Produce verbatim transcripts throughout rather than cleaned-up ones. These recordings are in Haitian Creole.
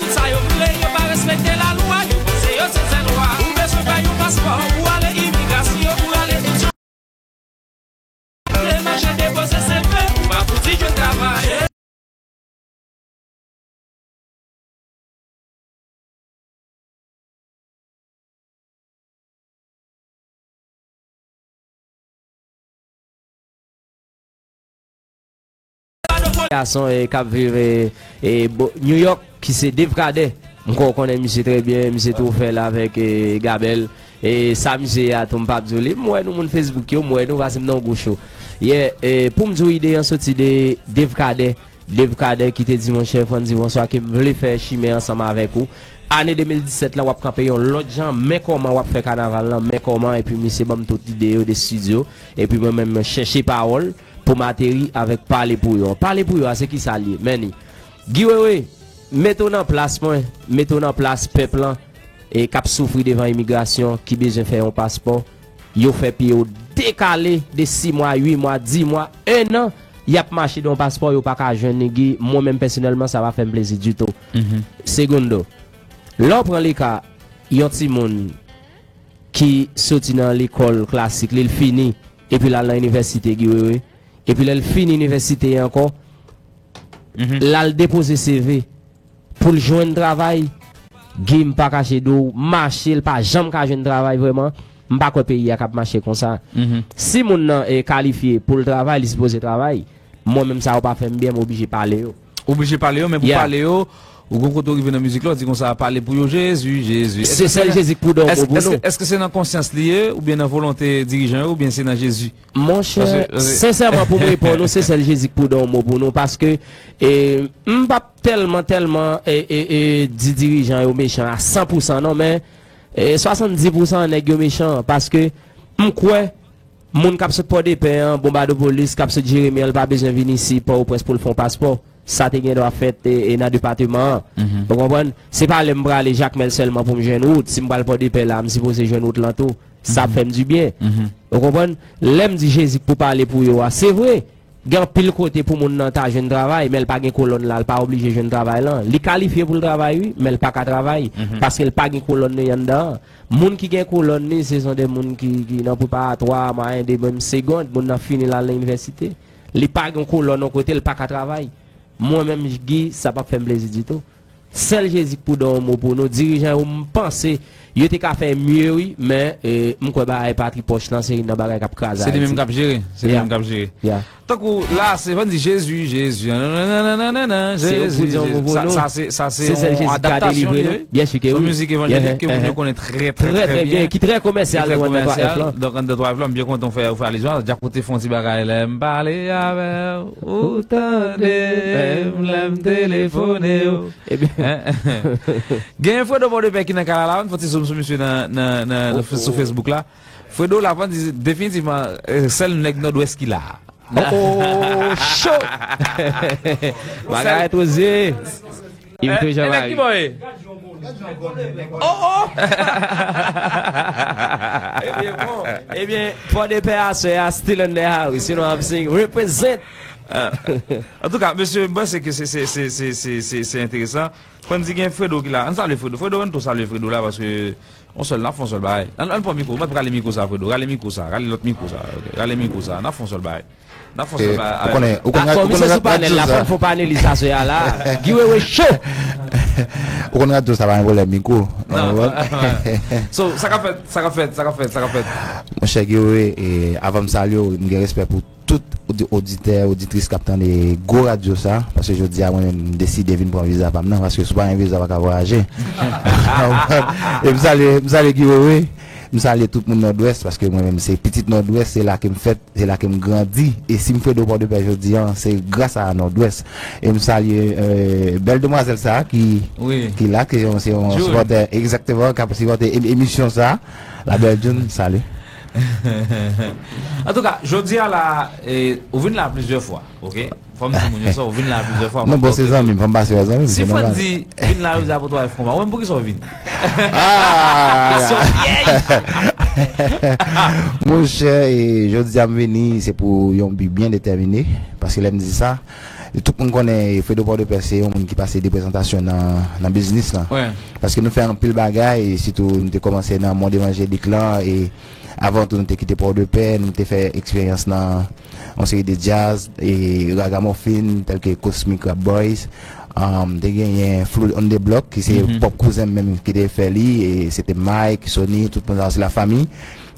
tout sa yo vle, yo pa respekte lalwa, yo panse yo se sèl wa. Ou bezwen bay yon paspò pou ale imigrasyon, pou ale tout sa. Demanche depoze seve, ou pa fouti jwenn travay. Gason e k ap viv e, e, New York ki se Dave Cadet. M kwè w konnen misye trè byen, misye tou fè l avèk e, Gabel. E sa misye ye a tou m p ap di w li. M wè nou moun Facebook yo, m wè nou pase m nan gwo cho. Yeah, e, pou m di w ide an soti de Dave Cadet. Dave Cadet ki te di monchè Frandy bonswa ke m vle fè chimen ansanm avèk ou. Ane de mil disèt la w ap kanpe yon lòt jan, men kòman w ap fè kanaval lan, men kòman, epi misye ban m tout ide yo de estidyo, epi mwen menm mwen chèche pawòl pou m ateri avèk Pale Pou Yo. Pale Pou Yo a se kisa l ye? Men ni. Guy Wewe, mete w nan plas mwen, mete w nan plas pèp lan, e k ap soufri devan imigrasyon, ki bezwen fè yon paspò, yo fè pye yo dekale de sis mwa, uit mwa, dis mwa, en an, y ap mache de yon paspò, yo pa ka jwenn li, Guy, mwen menm pèsonèlman, sa pa fè m plezi ditou. Segundo, lè w pran le ka yon timoun ki soti nan lekòl klasik li, l fini, epi l al nan inivèsite, Guy Wewe, epi lè l fini inivèsite ankò, l al depoze seve pou l jwenn travay, Guy, m pa kache di w, mache, l pa janm ka jwenn travay vrèman. M pa kwè peyi a k ap mache konsa. Si moun nan e kalifye pou l travay, li sipoze travay. Mwen menm sa yo pa fè m byen, m oblije pale yo. Ou oblije pale yo, men pou pale yo, ou gon kote w rive nan mizik la, w di konsa, pale pou yo, Jezi, Jezi. Se sèl Jezi k pou dan yon mo pou nou. Èske se nan konsyans li ye, oubyen nan volonte dirijan yo, oubyen se nan Jezi? Monchè, sensèman, pou m reponn ou, se sèl Jezi k pou dan yon mo pou nou, paske e, m p ap tèlman, tèlman e, e, e, di dirijan yo mechan a san pou san non, men e, swasanndis pou san nèg yo mechan, paske m kwè moun k ap sot Pòdepè an, Bonbadopolis, k ap sot Jeremi an, l pa bezwen vin isi Pòtoprens pou l fè yon paspò. Sa te gen dwa fèt e, e nan depatman an. Ou konprann? Se pa lè m prale Jakmèl sèlman pou m jwenn wout. Si m pral Pòdepè la, m sipoze jwenn wout lan tou. Sa ap fè m dibyen. Ou konprann? Lè m di Jezi k pou pale pou yo a, se vre. Gen anpil kote pou moun nan ta jwenn travay, men l pa gen kolòn la, l pa oblije jwenn travay lan. Li kalifye pou l travay, wi, men l pa ka travay, paske l pa gen kolòn li anndan an. Moun ki gen kolòn li, se son de moun ki, ki nan preparatwa, mwayen de menm segond, moun nan fini l al nan inivèsite. Li pa gen kolòn yon kote, l pa ka travay. Mwen menm, Guy, sa p ap fè m plezi ditou. Sèl Jezi k pou dan yon mo pou nou. Dirijan yo, m panse Yo te ka fè mye, wi, men, e, m kwè bagay Patri Pòch lan se youn nan bagay k ap kraze Ayiti. Se li menm k ap jere. Se li menm k ap jere. Yeah. Tankou la, se, fò n di Jezi, Jezi, nananana, Jezi, Jezi. Sa, sa se, sa se yon adaptasyon li ye, wi. Byen si ke wi. Se yon mizik evanjelik ke moun yo konnen trè, trè, trè byen. Ki trè komèsyal, donk, anndan twa F lan. Donk, anndan twa F lan, m byen kontan w fè, w fè alizyon a. Djako te fè yon ti bagay, lè m pale avè w, ou tande m, lè m telefone w. Ebyen. Gen Fredo Pòdepè ki nan kay la, la, m fè ti zoom sou misye nan, nan, nan, sou Facebook la. Fredo la, pa di definitivman, e, sèl nèg Nòdwès ki la. Oh, oh, cho! Bagay ret poze. Yves Jean Marie. Oh, oh! Ebyen, bon. Ebyen, Pòdepè aswè a, still in the house. You know what I'm saying? Represent. Antouka, mesye, m panse ke se, se, se enteresan. Fò n di gen Fredo ki la. Ann salye Fredo. Fredo, ann tou salye Fredo la, paske yon sèl, n ap fè yon sèl bagay. Ann, ann pran mikwo. Mwen, rale mikwo sa, Fredo. Rale mikwo sa. Rale lòt mikwo sa. Ok. Rale mikwo sa. N ap fè yon sèl bagay. N ap fè yon sèl bagay. Ou konnen, ou konnen, ou konnen, ou konnen, sou panèl la, fò n fè yon panelis aswè a la. Guy Wewe Show! Ou konnen radyo sa pa gen pwoblèm mikwo. Non, non. So, sa k ap fèt, sa k ap fèt, sa k ap fèt, sa k ap fèt. Monchè Guy Wewe, e, avan m salye w, m gen respè pou tout odi-, oditè, oditris k ap tande gwo radyo sa, paske jodi a mwen menm m deside vin pran viza pa m nan, paske si w pa gen viza w pa ka vwayaje. E m salye, m salye Guy Wewe, m salye tout moun Nòdwès, paske mwen menm se pitit Nòdwès, se la ke m fèt, se la ke m grandi. E si m Fredo Pòdepè jodi a, se gras a Nòdwès. E m salye, e, bèl demwazèl sa ki, ki la, ki se yon, se yon sipòtè, egzakteman, k ap sipòte em-, emisyon sa. La belle June, salut. Antouka, jodi a la, e, ou vin la plizyè fwa, ok? Fò m di moun yo sa, ou vin la plizyè fwa. Non, bon, se zanmi m, fò m pase wè zanmi m, se nòmal. Si Fran di vin la, Jose a pou twa F konpa, ou menm poukisa w vin? Ah! Kesyon pyèj! Monchè, e, jodi a m vini, se pou yon bi byen detèmine, paske lè m di sa, tout moun konnen, e, Fredo Pòdepè se yon moun ki pase de prezantasyon nan, nan biznis lan. Wi. Paske nou fè anpil bagay, e sitou nou te kòmanse nan mond evanjelik lan, e avan tou nou te kite Pòdepè, nou te fè eksperyans nan yon seri de djaz, e ragamuffin, tèl ke Cosmic Rap Boys, um, te genyen Flood on the Block, ki se pwòp kouzen m menm ki te fè li, e se te Mike, Sony, tout moun sa se la fami,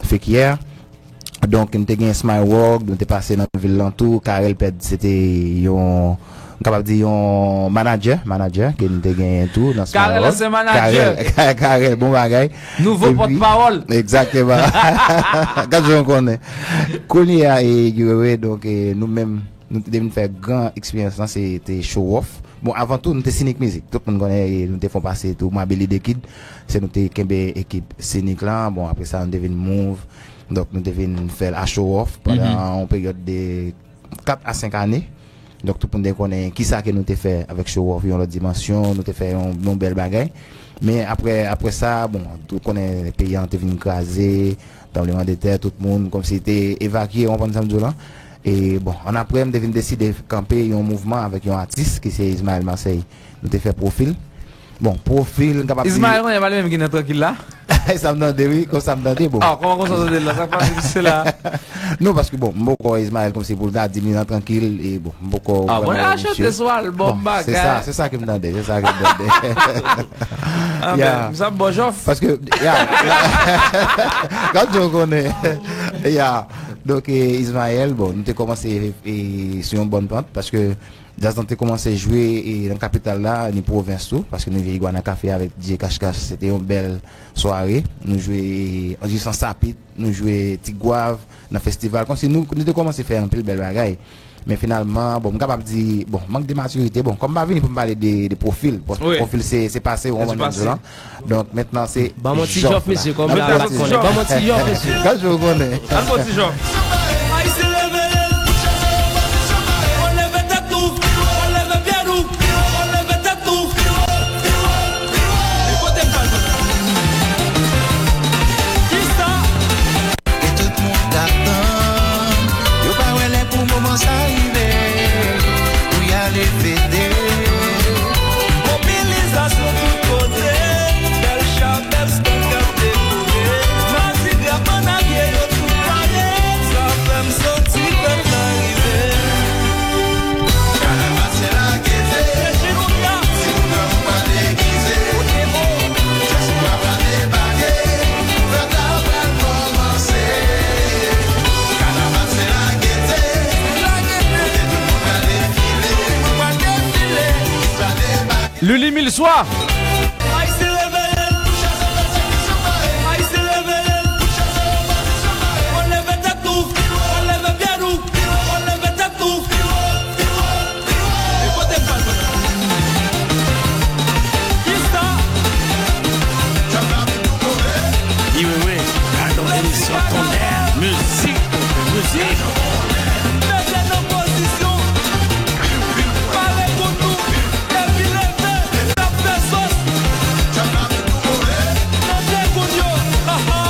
Fekiyè. Donk, nou te gen Smile World, nou te pase nan vil lan tou. Carel Ped, se te yon, m kapab di yon manadjè, manadjè, ke nou te genyen tou nan Smile World. Carel, ansyen manadjè. Carel, Carel, bon bagay. Nouvo pòtpawòl. Egzakteman. Gad jan w konnen. Kounye a, e, Guy Wewe, donk, e, nou menm, nou te vin fè gran eksperyans lan, se te Show Off. Bon, avan tou, nou te Sinik Mizik. Tout moun konnen, e, nou te fè yon pase tou, Mabili de Kid, se nou te kenbe ekip Sinik lan. Bon, apre sa, nou te vin Move. Donk, nou te vin fè l a Show Off pandan yon peryòd de kat a senk ane. Donk, tout moun te konnen kisa ke nou te fè avèk Show Off, yon lòt dimansyon, nou te fè yon, yon bèl bagay. Men apre, apre sa, bon, ou konnen peyi an te vin kraze, tranbleman de tè, tout moun kòmsi te evakye, ou konprann sa m di w lan. E, bon, annapre, m te vin deside kanpe yon mouvman avèk yon atis ki se Ismaël Marseille. Nou te fè Pwofil. Bon, Pwofil, m kapab di Ismaël, konnen pa li menm ki nan Trankil la? Sa m tande, wi, konsa m tande, bon. Ah, kòman konsa w tande l la? Sa k pase misye la? Non, paske, bon, m poko wè Ismaël kòmsi pou l ta di m li nan Trankil, e, bon, m poko vrèman wè misye. Ah, bon, l a chante sou albòm, bagay. Bon, se sa, se sa ke m tande, se sa ke m tande. Ah, ben, sa m bon jòf. Paske, ya, ya. Gad jan w konnen. Ya. Donk, e, Ismaël, bon, nou te kòmanse, e, sou yon bòn pant, paske djaz lan te kòmanse jwe, e, nan kapital la, ni pwovens tou, paske nou vin Iguana Café avèk D J Cash Cash, se te yon bèl sware. Nou jwe, e, Anjisans Sapit, nou jwe Ti Gwav nan festival. Kòmsi nou, nou te kòmanse fè anpil bèl bagay. Men finalman, bon, m kapab di, bon, mank de matirite, bon, kòm m pa vini pou m pale de, de Pwofil, bon, Pwofil se, se pase, ou konprann sa m di w lan. Donk, mentnan, se Ban m yon ti jòf, mesye, kòm la, m pa t konnen. Ban m yon ti jòf, mesye. Gad jan w konnen. Ann fè yon ti jòf. Ayisyen, leve, leve tèt nou, leve pye nou, leve tèt nou. E kote m pral pran? Kisa? E tout moun t ap tann, yo pa wè lè pou moman sa rive, pou y ale fete. Mobilizasyon tout kote, bèl chapèl, stand k ap dekore, madigra, bannabye yo tout pare, sa fè m santi fèt la rive. Kanaval se la gete, si w pran ou pa degize, kote mo, jès ou pa pa debake. Lili Milswa. Ayisyen leve, Ayisyen leve, leve tèt nou, leve pye nou, leve tèt nou. E kote m pral pran? Kisa? Wi, wi, wi. Gade yon emisyon tonnè. Mizik, mizik. Mete nan pozisyon. Pare pou nou. Epi leve. N ap fè sòs. Tande moun yo. Ha, ha.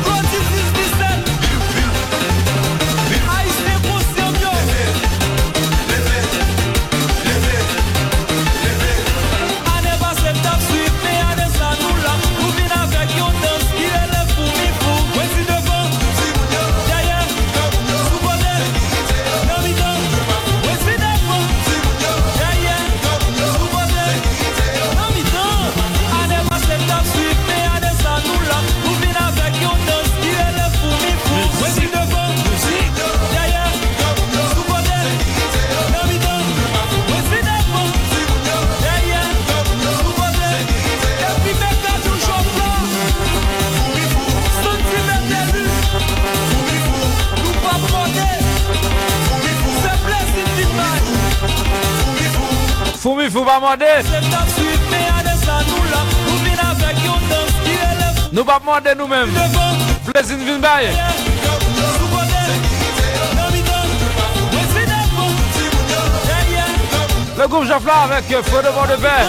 Claudy dis disèt. Ayisyen konsyan m yo. Ane pase m t ap swiv, men ane sa nou la. Nou vin avèk yon dans ki rele Foumi Fou. Mwen di devan, dèyè, sou kote, nan mitan. Mwen di devan, dèyè, sou kote, nan mitan. Ane pase m t ap swiv, men ane sa nou la. Nou vin avèk yon dans ki rele Foumi Fou. Mwen di devan, dèyè, sou kote, nan mitan. Mwen di devan, dèyè, sou kote. Epi mete nou jòf la. Santimetèli. Nou p ap mòde. Se plezi n vin bay. Foumi Fou pa mòde. Se n ap swiv, men ane sa nou la. Nou vin avèk yon dans ki rele. Nou p ap mòde nou menm. Devan. Plezi n vin bay. Sou kote. Nan mitan. Mwen di devan. Dèyè. Le groupe Jòf la avec Feu de Bord de Paix.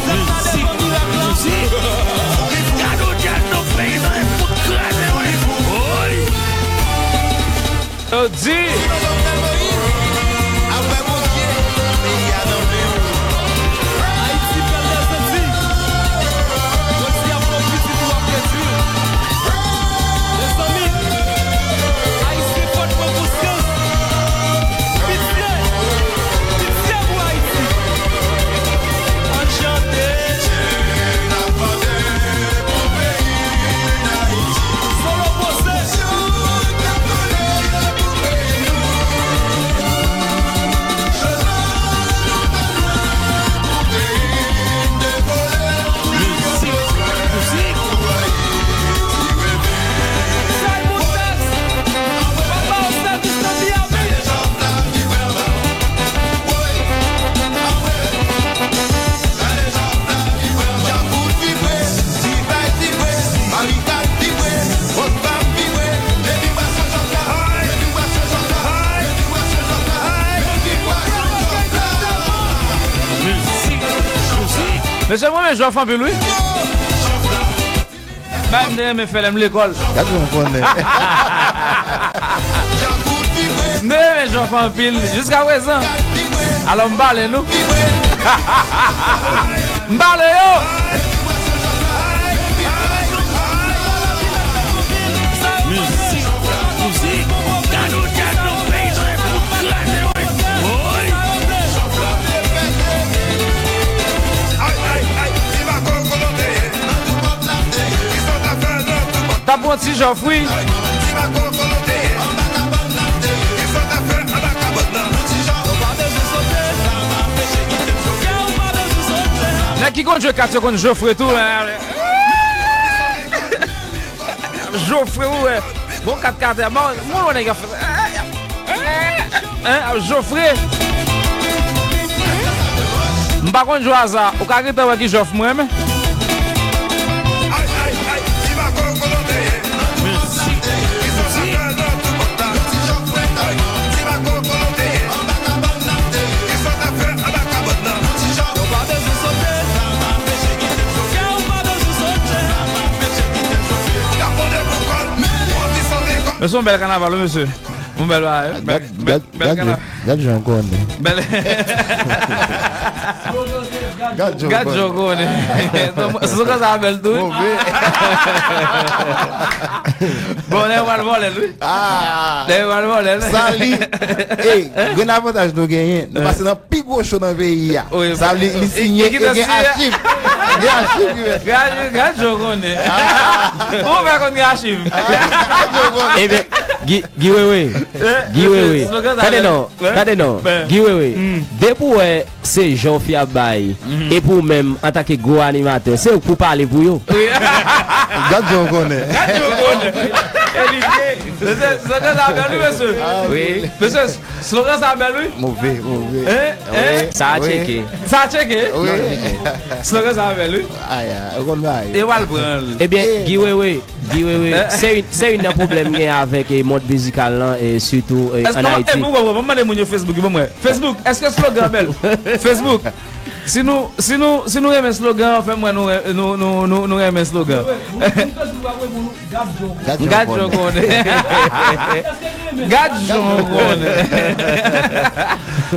Mizik, mizik. Gade yon djaz nan peyi mwen, fout kraze, wi. Wi. Yo di. Apre Bondye, peyi a nan men w. Ayiti, pèl dèzanti. Jodi a, pou pitit ou ap redwi. Mezanmi, Ayisyen fò n pran konsyans. Pitye, pitye pou Ayiti. Ann chante. Solo Pwosè. Mesye, mwen renmen Jòf anpil, wi. Bagay m te renmen fè lè m lekòl. Gad jan w konnen. M te renmen Jòf anpil, jiska prezan. Alò, m pale nou. M pale yo. Mizik, mizik. Gade yon djaz nan peyi mwen, fout kraze, wi. Woy. T ap pran ti Jòf, wi. Nèg ki konn jwe kat yo konn jofre tou, hein. Jofre, ou wè. Bon, kat katè. Bon, moun wè nèg ap fè. Hein, ap jofre. M pa konn jwe a sa. Ou ka gentan wè ki Jòf mwen renmen. Men se yon bèl kanaval, wi, mesye. Yon bèl bagay, wi. Bèl, bèl, bèl kanaval. Gad jan w konnen. Bèl. Gad Djo. Gad Djo konnen. Se slogan sa bèl tou, wi. Move. Bon, lè yo pral vòlè l, wi. Ah. Lè yo pral vòlè l. Sa li. Ey, grenn avantaj nou genyen. Nou pase nan pi gwo show nan peyi a. Wi. Sa vle li siyen e gen achiv. Gen achiv ki fè. Gad, gad Djo konnen. Ou fè konn gen achiv. Ebyen, Guy, Guy Wewe. Guy Wewe. Tande non, tande non. Guy Wewe. Depi w wè se jan w fi ap bay, epi w menm, antanke gwo animatè, se ou k pou pale pou yo. Gad jan w konnen. Gad jan w konnen. E li vre. Mesye, slogan sa bèl, wi, mesye. Mesye, slogan sa bèl, wi. Move, move. Hein? Hein? Sa a tcheke. Sa a tcheke? Wi. Slogan sa bèl, wi. Aya, ou konn bagay. E w al pran l. Ebyen, Guy Wewe, Guy Wewe, se youn, se youn nan pwoblèm gen avèk, eh, mond mizikal lan, e sitou, eh, ann Ayiti. Èske, eh, bon, bon, bon, mande moun yo Facebook, bon, mwen. Facebook, èske slogan bèl? Facebook. Si nou, si nou, si nou renmen slogan, fè m wè nou, nou, nou, nou, nou renmen slogan. Gad Djo konnen. Gad Djo konnen.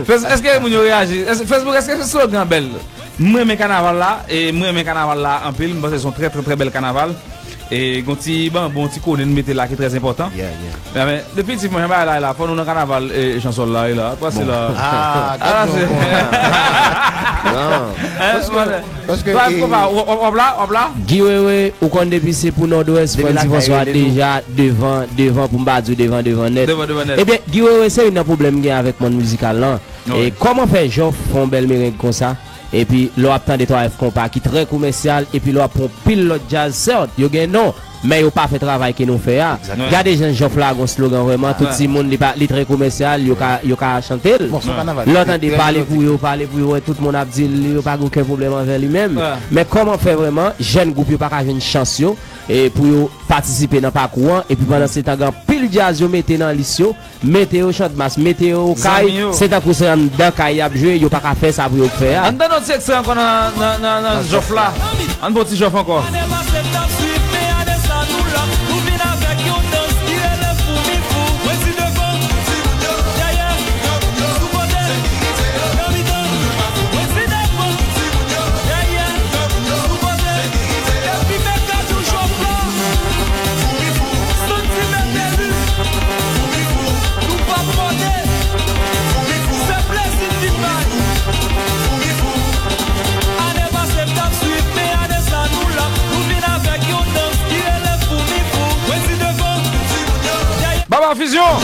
Fes-, èske moun yo reyaji? Èske, Facebook, èske slogan bèl? Mwen renmen kanaval la, e mwen renmen kanaval la anpil. Mwen panse se yon trè, trè, trè bèl kanaval. E gon ti banbou, yon ti konnen mete la ki trè enpòtan. Yeah, yeah. Men, men, definitivman, jan bagay la ye la, fò nou nan kanaval, e, Chansòl la, e la, pase la. Ah, gad Djo konnen. Non. Paske, paske, w ap la, w ap la? Guy Wewe, ou konn depi se pou Nòdwès, Frandy François deja devan, devan, pou m pa di w devan, devan nèt. Devan, devan nèt. Ebyen, Guy Wewe, se youn nan pwoblèm m gen avèk mond mizikal lan. E kòman fè Jòf fè yon bèl mereng konsa? Epi lè w ap tande twa F konpa ki trè komèsyal, epi lè w ap pran pil lòt djaz, sèt, yo gen non, men yo pa fè travay ke nou fè a. Gade jan Jòf la gon slogan vrèman, tout timoun li pa, li trè komèsyal, yo ka, yo ka chante l. Lè w tande pale pou yo, pale pou yo, wè tout moun ap di l, yo pa gen okenn pwoblèm avè li menm. Men kòman fè vrèman, jèn gwoup yo pa ka jwenn chans yo, e pou yo patisipe nan pakou an, epi pandan se tan gen anpil djaz yo mete nan lis yo, mete yo Chantmas, mete yo kay, se tankou se anndan kay y ap jwe, yo pa ka fè sa pou yo fè a. Ann tande yon ti ekstrè ankò nan, nan, nan, nan Jòf la. Ann pran ti Jòf ankò. Baba Fusion,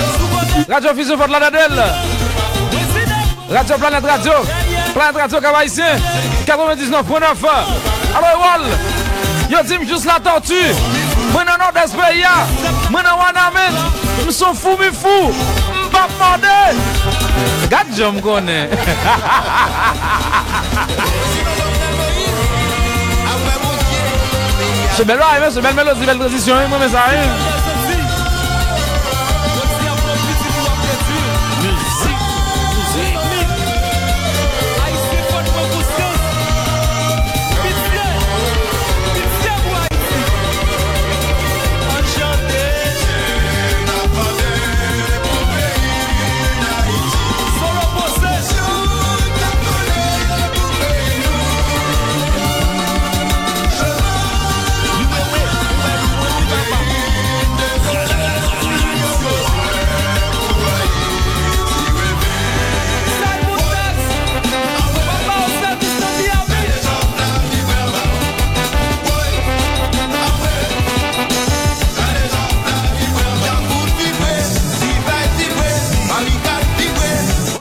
Radyo Fusion, fòt la dadel. Radyo Planèt Radyo. Planèt Radyo, Kap Ayisyen, katrevendisnèf pwen nèf. Alo, Ewòl. Yo di m jis Latòti. Mwen nan Nòdès peyi a. Mwen nan Wanament. M son foumi fou. M p ap mòde. Gad jan m konnen. Se bèl bagay, men se bèl melodi, bèl tranzisyon, wi. Mwen renmen sa, wi.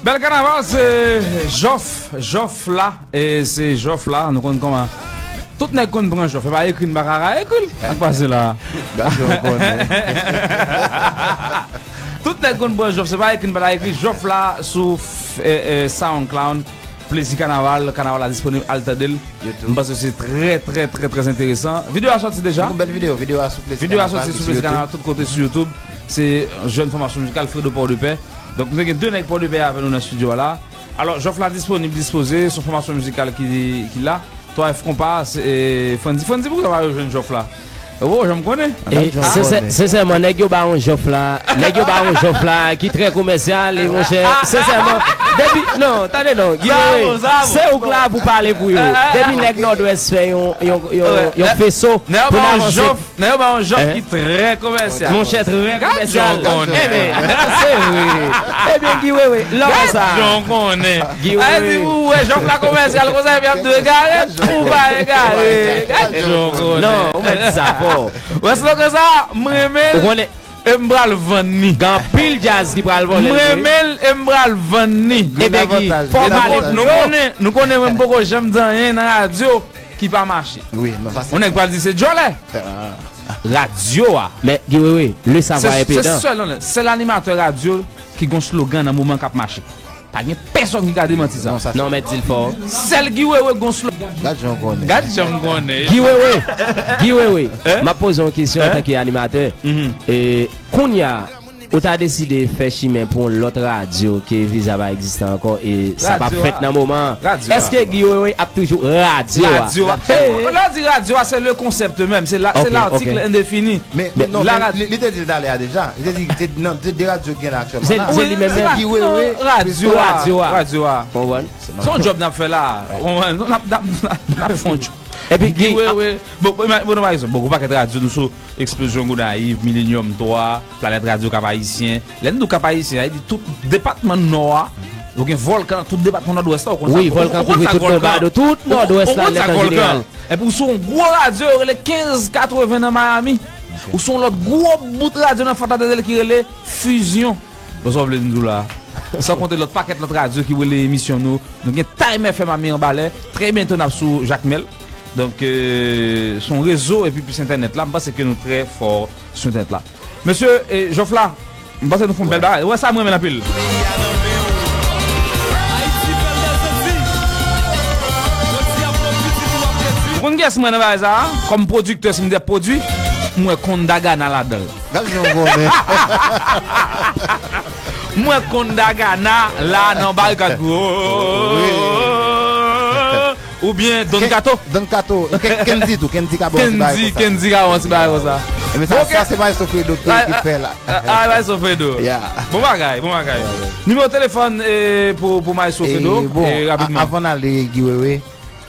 Bèl kanaval, se Jòf, Jòf la, e se Jòf la, nou konn kòman. Tout nèg konn pran Jòf, e pa ekri n pa ka ekri l. Ann pase la. Gad jan w konnen. Tout nèg konn pran Jòf, se pa ekri n pa ta ekri Jòf la sou, e, e, SoundCloud. Plezi Kanaval, Kanaval la disponib, al tande l. M panse se trè, trè, trè, trè enteresan. Videyo a sòti deja. Yon bèl videyo, videyo a sou Plezi Kanaval, sou YouTube. Se jèn fòmasyon mizikal Fredo Pòdepè. Donk, nou te gen de nèg Pòdepè avè nou nan estidyo a la. Alò, Jòf la disponib, dispoze, se yon fòmasyon mizikal ki, ki la. Twa F Konpa, se, e, Frandy. Frandy, poukisa w pa rejwenn Jòf la? Ou janm konnen. E, sensè-, sensèman, nèg yo ba yon Jòf la, nèg yo ba yon Jòf la ki trè komèsyal, e, monchè, sensèman, Depi, non, tande non, Guy Wewe, se ou k la pou pale pou yo. Depi nèg Nòdwès fè yon, yon, yon, yon feso pou n avanse. Nèg yo ba yon jòf, nèg yo ba yon jòf ki trè komèsyal. Monchè, trè komèsyal. Ebyen, se vre. Ebyen, Guy Wewe, lòt sa. Jan w konnen. Guy Wewe. Ou wè jòf la komèsyal konsa, epi ap di egare, ou pa egare. Jan w konnen. Non, ou mèt di sa fò. Wè slogan sa, m renmen l. Ou konnen, e m pral vann li. Gen anpil djaz ki pral vòlè l vre. M renmen l e m pral vann li. Ebyen, Guy, fò w pale pou yo. Nou konnen, nou konnen mwen m poko janm di anyen nan radyo ki pa mache. Wi, men pa sa. Yon nèg pral di se djòlè. Radyo a. Men, Guy Wewe, le savoir est pédant. Se sèl, sèl animatè radyo ki gon slogan nan moman k ap mache. Pa gen pèsonn ki ka demanti sa. Non, sa non, men di l fò. Sèl Guy Wewe gon slogan. Gad jan w konnen. Gad jan m konnen. Guy Wewe, Guy Wewe, m ap poze yon kesyon antanke animatè. E, kounye a, ou ta deside fè chimen pou yon lòt radyo ke viza pa egziste ankò e sa p ap fèt nan moman an. Èske Guy Wewe ap toujou radyo a? Radyo a. Lè w di radyo a, se le concept menm, se la, se l'article indéfini. Men, men non, men li, li te di l talè a deja. Li te di, te, nan, te de radyo ki gen la aktyèlman la. Se li menm menm. Guy Wewe, radyo a. Radyo a. Radyo a. Konprann? Se yon djòb n ap fè la. Konprann? N ap, n ap, n ap, n ap fè yon djòb. Epi Guy Wewe. Bon, bon, bon, bon, pa egzanp, bon, gon pakèt radyo nou sou Eksplozyon Gonayiv, Millennium twa, Planèt Radyo Kap Ayisyen. Lè n di w Kap Ayisyen, sa vle di tout depatman Nò a. Ou gen vòlkan nan tout depatman Nòdwès la, ou konn sa? Wi, vòlkan kouvri tout Nòdwès la, an jeneral. Epi ou sou yon gwo radyo yo rele kenz katreven nan Miami. Ou sou yon lòt gwo bout radyo nan Fort Lauderdale ki rele Fusion. Bon, sa w vle m di w la? San konte lòt pakèt lòt radyo ki rele emisyon nou. Nou gen Time F M a Mirebalais. Trè byento n ap sou Jakmèl. Donk, euh, se yon rezo epi plis entènèt la. M panse ke nou trè fò sou entènèt la. Mesye, e, Jòf la, m panse nou fè yon bèl bagay. Wè sa, mwen renmen l anpil. Ou konn kiyès mwen nan bagay sa a? Kòm pwodiktè, si m te ap pwodui, m wè Konn Dagana ladan l. Gad jan w konnen. M wè Konn Dagana la nan Barikad. Wi. Oubyen Don Kato. Don Kato. Ken-, Kendy tou. Kendy Kaban, Kendy, Kendy Kaban, ti bagay konsa. Ebyen, sa, sa se Maestro Fredo ki, ki fè la. Ah, Maestro Fredo. Yeah. Bon bagay, bon bagay. Nimewo telefòn, eh, pou, pou Maestro Fredo, eh, rapidman. Avan n ale, Guy Wewe,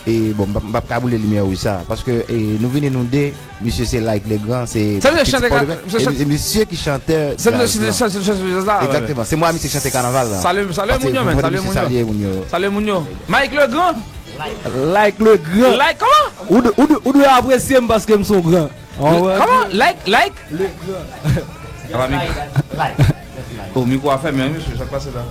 e bon, m p ap, m p ap ka boule limyè wouj sa, paske, eh, nou vini nou de, misye se Like Legrand, se pitit Pòdepè. E misye ki chantè djaz la. Egzakteman. Se mwen misye ki chante kanaval la. Salye, salye moun yo, men. Salye moun yo. Salye moun yo. Mike Legrand. Like Legrand. Like kòman? Ou dwe, ou dwe, ou dwe apresye m paske m se yon gran. Kòman? Like, like? Legrand. Apa mikwo? Oh, mikwo a fèmen, wi, mesye, sa k pase la?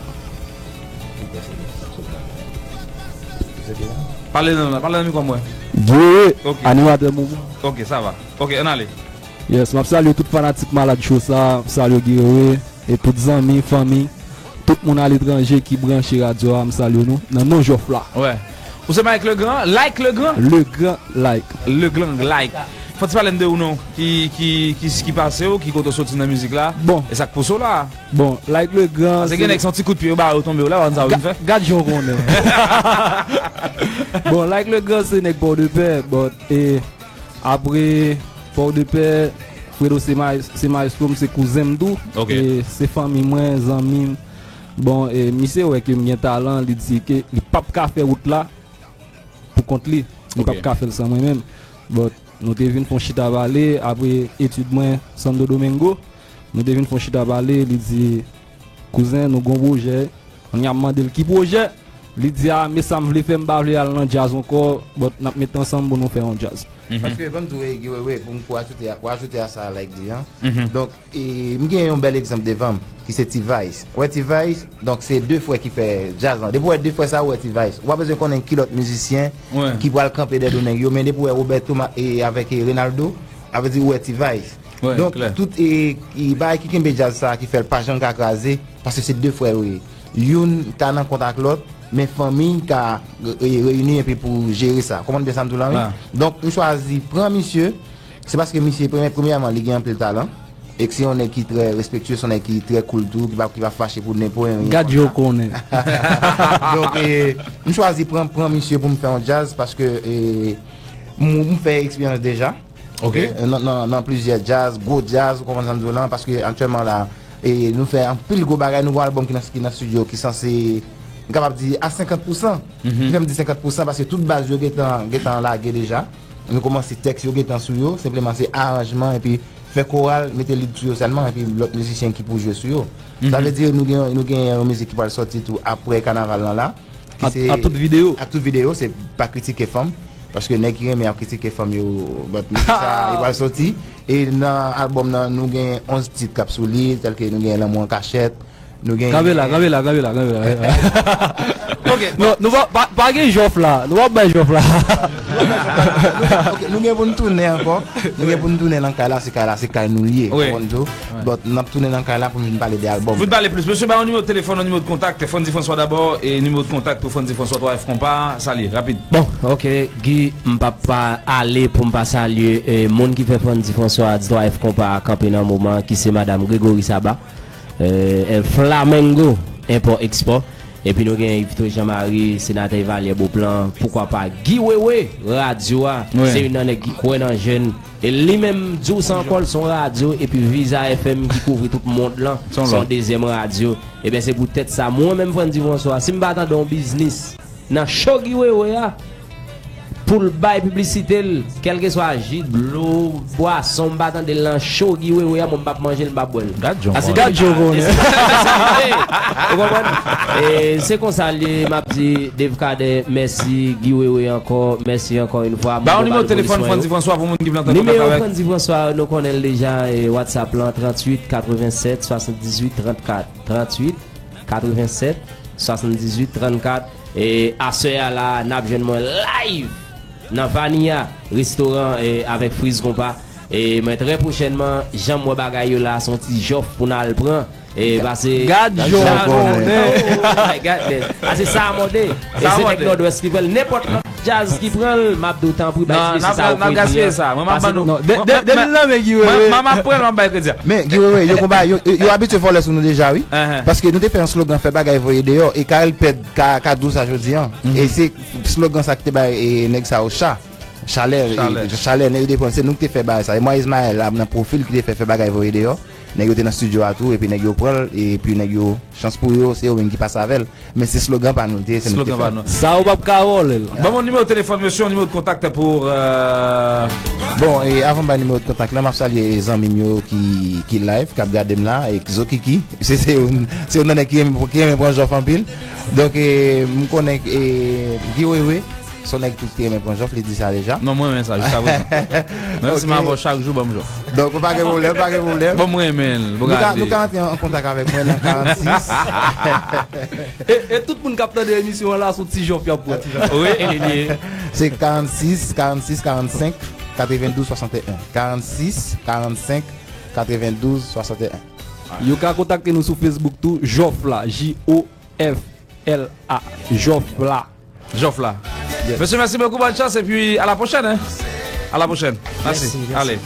Pale nan, pale nan mikwo a mwen. Guy Wewe, animatè moman. Ok, sa va. Ok, ann ale. Yes, m ap salye tout fanatik Malad Show sa, m salye Guy Wewe, e tout zanmi, fanmi, tout moun aletranje ki branche radyo a, m salye nou, nan non Jòf la. Wè. Ou se Mike Legrand? Like Legrand? Legrand Like. Legrand Like. Fò ti pale m de ou non. Ki, ki, ki, ki pase w, ki kote w soti nan mizik la? Bon. E sa k pouse w la? Bon, Like Legrand, paske gen nèg se yon ti kout pye yo ba yo tonbe w la, ou konn sa w vin fè? Gad jan w konnen. Bon, Like Legrand se nèg Pòdepè, but, e, apre Pòdepè, Fredo se ma-, se maestro m, se kouzen m tou. Ok. E se fanmi mwen, zanmi m. Bon, e misye wè ke m gen talan, li di ke li p ap ka fè wout la pou kont li. Li p ap ka fè l san mwen menm. But, nou te vin fè yon chita pale, apre etid mwen Santo Domingo, nou te vin fè yon chita pale, li di, "Kouzen, nou gon pwojè." Kounye a m mande l ki pwojè, li di, "A, men sa m vle fè, m pa vle al nan djaz ankò, but n ap met ansanm pou nou fè yon djaz." Paske, ban m di w, Guy Wewe, pou m, pou ajoute a, pou ajoute a sa Like di an. Donk, e, m gen yon bèl egzanp devan m, ki se T-Vice. Ou wè T-Vice, donk se de frè ki fè djaz lan. Depi w wè de frè sa, ou wè T-Vice. Ou pa bezwen konnen ki lòt mizisyen ki pral kanpe dèyè do nèg yo, men depi w wè Roberto Ma-, e, avèk, e, Reynaldo, sa vle di ou wè T-Vice. Donk, tout, e, e, bagay ki kenbe djaz sa, ki fè l pa janm ka kraze, paske se de frè yo ye. Youn ta nan kont ak lòt, men fanmi ka re-, e, reyini epi pou jere sa. Konprann byen sa m di w la, wi? Donk, m chwazi pran misye, se paske misye, premye, premyèman, li gen anpil talan. E se yon nèg ki trè respektye, se yon nèg ki trè cool tou, ki pa, ki pa fache pou nenpòt anyen. Gad jan w konnen. Donk, e, m chwazi pran, pran misye pou m fè yon djaz paske, e, m, m fè eksperyans deja. Ok. E, nan, nan, nan plizyè djaz, gwo djaz, ou konprann sa m di w lan, paske aktyèlman la, e, nou fè anpil gwo bagay, nouvo albòm ki nan, ki nan estidyo, ki sanse, m kapab di a senkant pousan. Ki fè m di senkant pousan, paske tout baz yo gentan, gentan lage deja. Nou kòmanse tèks yo gentan sou yo, senpleman se aranjman epi fè koral, mete lead sou yo sèlman, epi lòt mizisyen ki pou jwe sou yo. Sa vle di nou gen, nou gen yon mizik ki pral sòti tou apre kanaval lan la. Ki Ak, se ak tout videyo. Ak tout videyo, se pa kritike fanm. Paske nèg ki renmen ap kritike fanm yo, but mizik sa, li pral sòti. E nan albòm nan, nou gen onz tit k ap sou li, tèlke nou gen Lanmou an kachèt, nou gen Kanpe la, kanpe la, kanpe la, kanpe la. Ok. Non, nou pa, pa, pa gen jòf la. Nou pa bay jòf la. Ok, nou gen pou n tounen ankò. Nou gen pou n tounen nan kay la, se kay la, se kay nou l ye. Wi. Ou konprann tou? But n ap tounen nan kay la pou n vin pale de albòm. Pou n pale plis. Mesye, ba yon nimewo telefòn, yon nimewo de kontak. Frandy François dabò, e nimewo de kontak pou Frandy François twa F Konpa. Salye, rapid. Bon, ok, Guy, m p ap pa ale pou m pa salye, e, moun ki fè Frandy François di twa F Konpa kanpe nan moman, ki se madanm Gregory Saba, e, e, Flamengo, enpò, ekspò. Epi nou gen Yveto Jean Marie, senatè Evalye Beauplan, poukwa pa Guy Wewe, radyo a, se youn nan nèg ki kwè nan jèn. E li menm, di w sa ankò, l se yon radyo, epi Viza F M ki kouvri tout mond lan, se yon dezyèm radyo. Ebyen, se poutèt sa, mwen menm, Frandy François, si m pa tande yon biznis nan cho Guy Wewe a, pou l bay piblisite l, kèlkeswa ji, dlo, bwason, m pa tande l nan cho Guy Wewe a, mwen m p ap manje l, m p ap bwè l. Gad jan w konnen. Gad jan w konnen. Ou konprann? E se konsa l ye, m ap di Dave Cadet, mèsi, Guy Wewe ankò, mèsi ankò yon fwa. Ba yon nimewo telefòn Frandy François pou moun ki vle antre kontak avèk. Nimewo Frandy François, nou konnen l deja, e WhatsApp lan, tranntuit katrevennsèt swasanndizuit trannkat. Tranntuit katrevennsèt swasanndizuit trannkat. E aswè a la, n ap jwenn mwen live nan Vania, restoran, e, avèk Friz Konpa. E mwen, trè pwochènman, jan m wè bagay yo la, se yon ti jòf pou n al pran. E pase Gad jòf, konnen. Oh my God, man. Pase sa a mòde. E se nèg Nòdwès ki pran l. Nenpòt lòt djaz ki pran l, m ap di w tanpri, bay ti mesye sa yo kredi an. Pase nou. Non, de, de, depi l nan men Guy Wewe. Mwen, mwen, m ap pran l, m ap bay kredi a. Men, Guy Wewe, yo konba, yo, yo, yo abitye vòlè sou nou deja, wi. Paske nou te fè yon slogan, fè bagay voye deyò, e K L Pèd ka, ka di w sa jodi an. E se slogan sa ki te bay, e, nèg sa yo cha. Chalè, e, chalè, nèg yo te pran, se nou ki te fè bagay sa. E Moïse Maël la, nan pwofil ki te fè, fè bagay voye deyò. Nèg yo te nan estidyo a tou, epi nèg yo pran l, epi nèg yo, chans pou yo, se yo menm ki pase avè l. Men se slogan pa nou l te ye, se nou ki te fè l. Sa ou p ap ka vòlè l. Ban mwen nimewo telefòn, mesye, yon nimewo de kontak pou, euh, Bon, e avan m bay nimewo de kontak la, m ap salye zanmi m yo ki, ki live, k ap gade m la, e Zokiki. Se, se youn, se youn nan nèg ki renmen, ki renmen pran jòf anpil. Donk, e, m konnen, e, Guy Wewe, se yon nèg ki renmen pran jòf, li di sa deja. Non, mwen renmen sa, jiska prezan. Menm si m avè w chak jou, ban m jòf. Donk, ou pa gen pwoblèm, pa gen pwoblèm. Bon, mwen renmen l, bon, gade. Nou ka, nou ka antre an kontak avèk mwen nan karannsis. E, e tout moun k ap tande emisyon an la, se yon ti jòf y ap pran. Wi, e li ye. Se karannsis, karannsis, karannsenk, katrevendouz, swasanteyen. Karannsis, karannsenk, katrevendouz, swasanteyen. Yo ka kontakte nou sou Facebook tou, Jòf la, J O F L A, Jòf la. Jòf la. Mesye, mèsi bokou, bòn chans, epi a la pwochèn, hein. A la pwochèn. Mèsi. Ale.